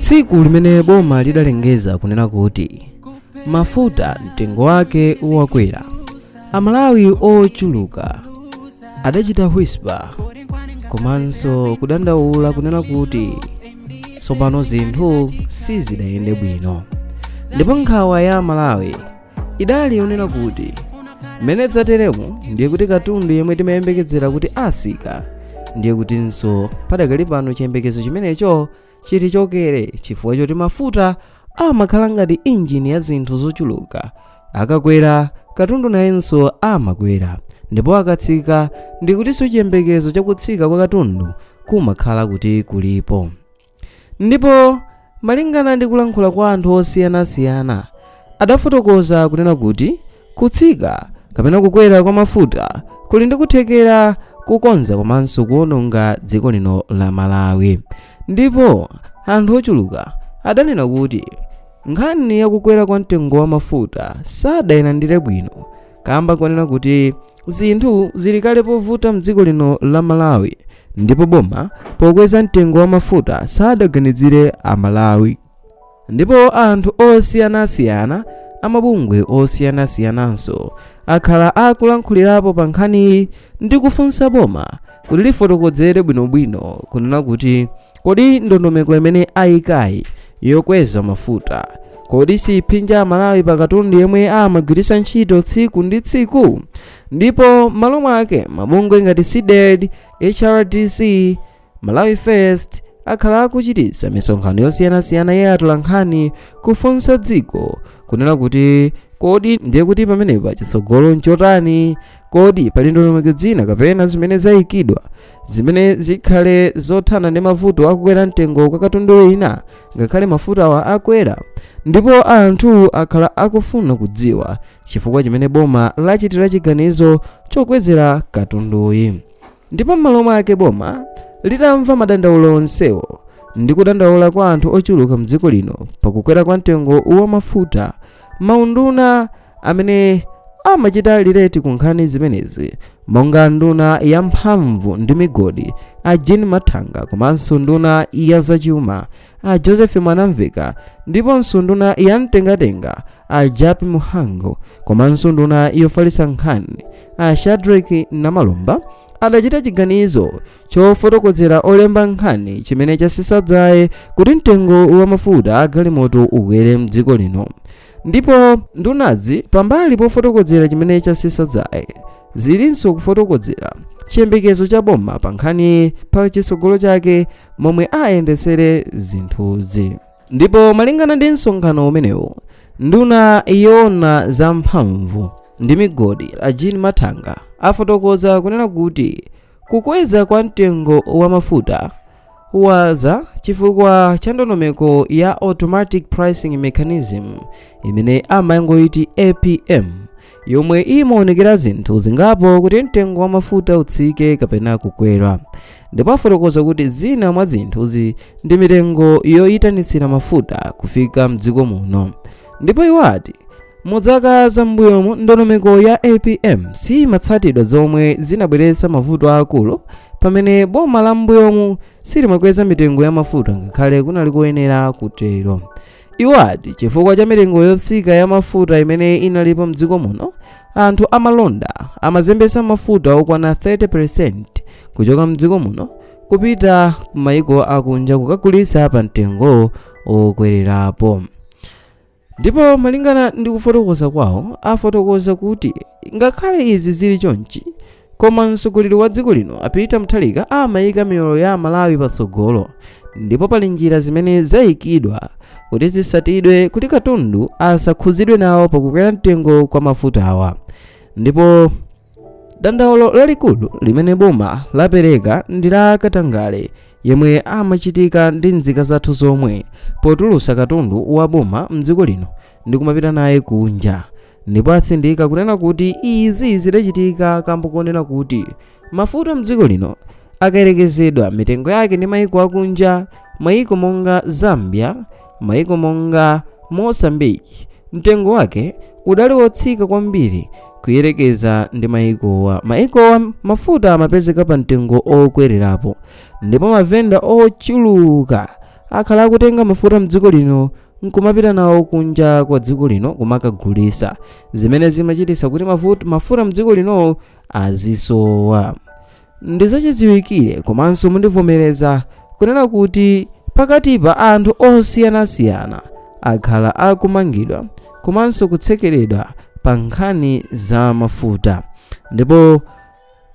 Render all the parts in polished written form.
Tsiku limene boma lidalengeza kunena kuti mafuta mtengo wake wakwera, Amalawi ochuluka adachita whisper komanso kudandaula kunena kuti tsopano zinthu sizidayende bwino. Ndipo nkhawa ya Amalawi idali yonena kuti mmene dzateremu ndiye kuti katundu yemwe timayembekezera kuti asika, ndiye kutinso padakali pano chiyembekezo chimenecho chitichokere, chifukwa choti mafuta amakhala ngati injini ya zinthu zochuluka. Akakwera, katundu nayenso amakwera, ndipo akatsika ndikutinso chiyembekezo chakutsika kwa katundu kumakhala kuti kulipo. Ndipo malingana ndi kulankhula kwa anthu osiyanasiyana, adafotokoza kunena kuti kutsika kapena kukwera kwa mafuta kuli ndi kuthekera kukonza komanso kuwononga dziko lino la Malawi. Ndipo anthu ochuluka adanena kuti nkhani yakukwera kwa mtengo wa mafuta sadayilandire bwino, kamba konena kuti zinthu zili kale povuta mdziko lino la Malawi, ndipo boma pokweza mtengo wa mafuta sadaganizire Amalawi. Ndipo anthu osiyanasiyana, amabungwe osiyanasiyananso akhala akulankhulirapo pa nkhaniyi ndi kufunsa boma kuti lifotokozere bwinobwino kunena kuti kodi ndondomeko imene ayikayi yokweza mafuta, kodi siphinja Amalawi pa katundu yemwe amagwiritsa ntchito tsiku ndi tsiku? Ndipo m'malo mwake mabungwe ngati CDEDI, HRDC, Malawi First akhala akuchititsa misonkhano yosiyanasiyana ya atolankhani kufunsa dziko kunena kuti kodi ndiye kuti pamenepa chitsogolo nchotani? Kodi pali ndondomeko zina kapena zimene zayikidwa zimene zikhale zothana ndi mavuto akukwera mtengo kwa katundu wina ngakhale mafutawa akwera? Ndipo anthu akhala akufuna kudziwa chifukwa chimene boma lachitira chiganizo chokwezera katunduyi. Ndipo m'malo mwake boma litamva madandaulo onsewo ndi kudandaula kwa anthu ochuluka mdziko lino pakukwera kwa mtengo wa mafuta, maunduna amene amachita relate ku nkhani zimenezi, monga nduna ya mphamvu ndi migodi a Jean Mathanga, komanso nduna ya zachuma a Joseph Mwanamveka, ndiponso nduna ya mtengatenga a Jappie Mhango, komanso nduna yofalitsa nkhani a Shadric Namalomba, adachita chiganizo chofotokozera olemba nkhani chimene chasisa dzaye kuti mtengo wa mafuta a galimoto ukwere mdziko lino. Ndipo ndunazi, pambali pofotokozera chimene chasisa dzaye, zilinso kufotokozera chiyembekezo cha boma pa nkhani pa chitsogolo chake momwe ayendesere zinthuzi. Ndipo malingana ndi msonkhano umenewu, nduna yoona za mphamvu ndi migodi a Jean Mathanga afotokoza kunena kuti kukweza kwa mtengo wa mafuta waza chifukwa cha ndondomeko ya automatic pricing mechanism imene amangoiti APM, yomwe imaonekera zinthu zingapo kuti mtengo wa mafuta utsike kapena kukwera. Ndipo afotokoza kuti zina mwa zinthuzi ndi mitengo yoyitanitsira mafuta kufika mdziko muno. Ndipo iwo ati mudzaka zam'mbuyomu ndondomeko ya APM simatsatidwa, zomwe zinabweretsa mavuto akulu pamene boma la m'mbuyomu silimakweza mitengo ya mafuta ngakhale kunali koyenera kutero. Iwo ati chifukwa cha mitengo yotsika ya mafuta imene inalipo mdziko muno, anthu amalonda amazembesa mafuta okwana 30% kuchoka mdziko muno kupita kumayiko akunja kukagulitsa pa mtengo okwererapo. Ndipo malingana ndi kufotokoza kwawo, afotokoza kuti ngakhale izi zili chonchi, koma mtsogoleri wa dziko lino a Peter Mutharika amayika miyoyo ya Amalawi patsogolo, ndipo pali njira zimene zayikidwa kuti zisatidwe kuti katundu asakhuzidwe nawo pakukwera mtengo kwa mafutawa. Ndipo dandaulo lalikulu limene boma lapereka ndi la katangale yemwe amachitika ndi nzika zathu zomwe potulutsa katundu wa boma mdziko lino ndi kumapita naye kunja. Ndipo atsindika kunena kuti izi zidachitika kamba konena kuti mafuta mdziko lino akayerekezedwa mitengo yake ndi mayiko akunja, mayiko monga Zambia, mayiko monga Mozambique, mtengo wake udali wotsika kwambiri kuyerekeza ndi mayikowa. Mayikowa mafuta amapezeka pa mtengo okwererapo, ndipo mavenda ochuluka akhala akutenga mafuta mdziko lino nkumapita nawo kunja kwa dziko lino kumakagulisa, zimene zimachitisa kuti mafuta mdziko lino azisowa. Ndizachidziwikire komanso mundivomereza kunena kuti pakatipa anthu osiyanasiyana akhala akumangidwa komanso kutsekeredwa pa nkhani za mafuta, ndipo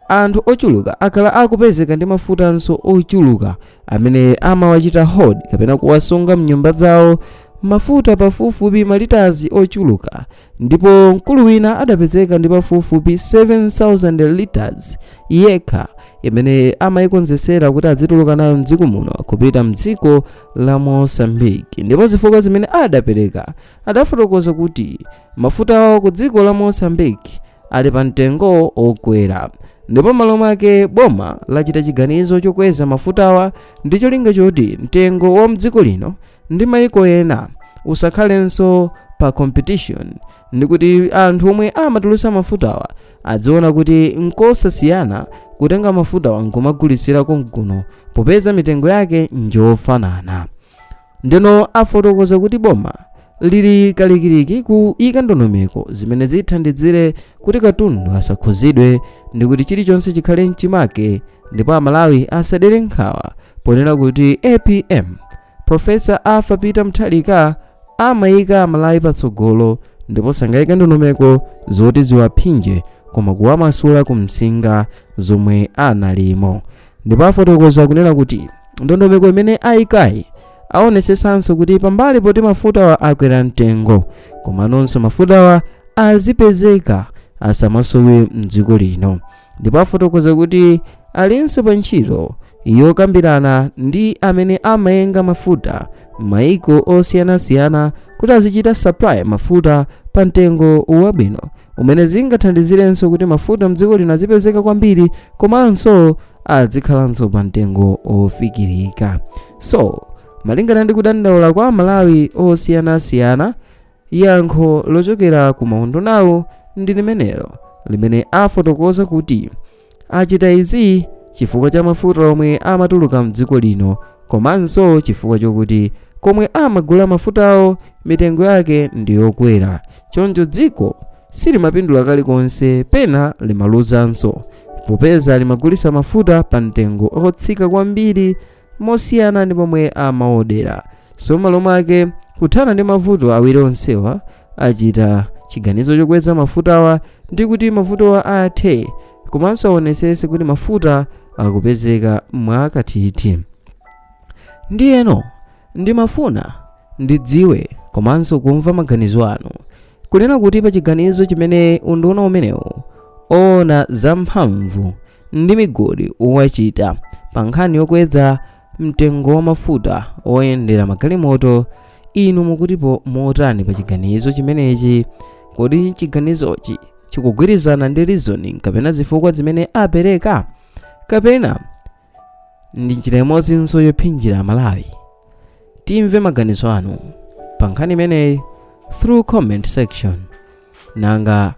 anthu ochuluka akhala akupezeka ndi mafutanso ochuluka amene amawachita hoard kapena kuwasunga mnyumba zawo, mafuta pafupifupi malitazi ochuluka. Ndipo mkulu wina adapezeka ndi pafupifupi 7000 liters yekha imene amayikonzesera kuti adzituluka nayo mdziko muno kupita mdziko la Mosambiki. Ndipo zifukwa zimene adapereka, adafotokoza kuti mafutawo ku dziko la Mosambiki ali pa mtengo okwera, ndipo malo mwake boma lachita chiganizo chokweza mafutawa ndi cholinga choti mtengo wa mdziko lino ndi maiko ena usakhalenso pa competition, ndi kuti anthu omwe amatulutsa mafutawa adziona kuti nkosasiyana kutenga mafutawa nkumagulitsira konkuno popeza mitengo yake njofanana. Ndino afotokoza kuti boma lili kalikiliki kuyika ndondomeko zimene zithandizire kuti katundu asakhuzidwe ndi kuti chilichonse chikhale mchimake, ndipo Amalawi asadere nkhawa ponena kuti APM, Professor Arthur Peter Mutharika, amayika Amalawi patsogolo ndipo sangayike ndondomeko zoti ziwaphinje koma kuwamasula ku msinga zomwe analimo. Ndipo afotokoza kunena kuti ndondomeko imene ayikayi aonesesanso kuti pambali poti mafutawa akwera mtengo, komanonso mafutawa azipezeka, asamasowe mdziko lino. Ndipo afotokoza kuti alinso pa ntchito yokambirana ndi amene amayenga mafuta m'mayiko osiyanasiyana kuti azichita supply mafuta pa mtengo wabwino, umene zingathandizirenso kuti mafuta mdziko lino azipezeka kwambiri komanso azikhalanso pa mtengo ofikirika. So malingana ndi kudandaula kwa Amalawi osiyanasiyana, yankho lochokera ku maundunawo ndi limenelo limene afotokoza kuti achita izi chifukwa cha mafuta omwe amatuluka mdziko lino, komanso chifukwa chokuti komwe amagula mafutawo mitengo yake ndiyokwera, choncho dziko silimapindula kalikonse, pena limaluzanso popeza limagulitsa mafuta pa mtengo otsika kwambiri mosiyana ndi pomwe amaodera. So malo mwake kuthana ndi mavuto awiri onsewa, achita chiganizo chokweza mafutawa ndi kuti mavutowa athe, komanso aonesese kuti mafuta akupezeka mwakathithi. Ndiyeno ndimafuna ndidziwe komanso kumva maganizo anu kunena kuti pa chiganizo chimene unduna umenewu oona zamphamvu ndi migodi wachita pa nkhani yokweza mtengo wa mafuta oyendera magalimoto, inu mukutipo motani pa chiganizo chimenechi? Kodi chiganizochi chikugwirizana ndi reasoning kapena zifukwa zimene apereka, kapena ndi njira imodzinso yophinjira Malawi? Timve maganizo anu pa nkhani imeneyi through comment section. Nanga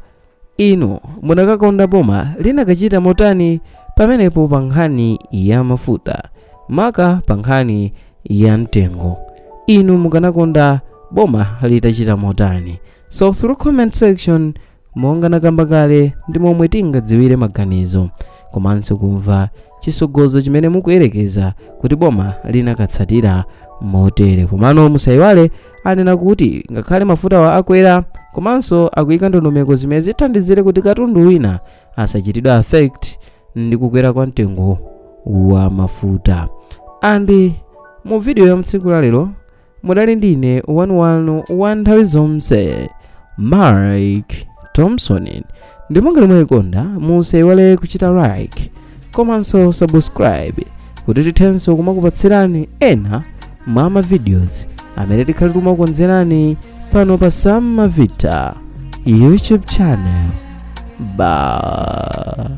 inu munakakonda boma linakachita motani pamenepo pa nkhani ya mafuta, maka pa nkhani ya mtengo? Inu mukanakonda boma litachita motani? So through comment section, monga nakamba kale, ndi momwe tingadziwire maganizo komanso kumva chisogozo chimene mukuyerekeza kuti boma linakatsatira motere. Komano musayiwale, anena kuti ngakhale mafutawa akwera, komanso akuyika ndondomeko zimene zithandizire kuti katundu wina asachitidwe affect ndi kukwera kwa mtengo wa mafuta. And mu video ya mtsiku la lero mudali ndine wanuwanu wa nthawi zonse, Mike Thompson. Ndipo ngati mwayikonda, musayiwale kuchita like komanso subscribe kuti tithenso kumakupatsirani ena mwa ma videos amene tikhale timakukonzerani pano pa Sam Mavita YouTube channel. Bye.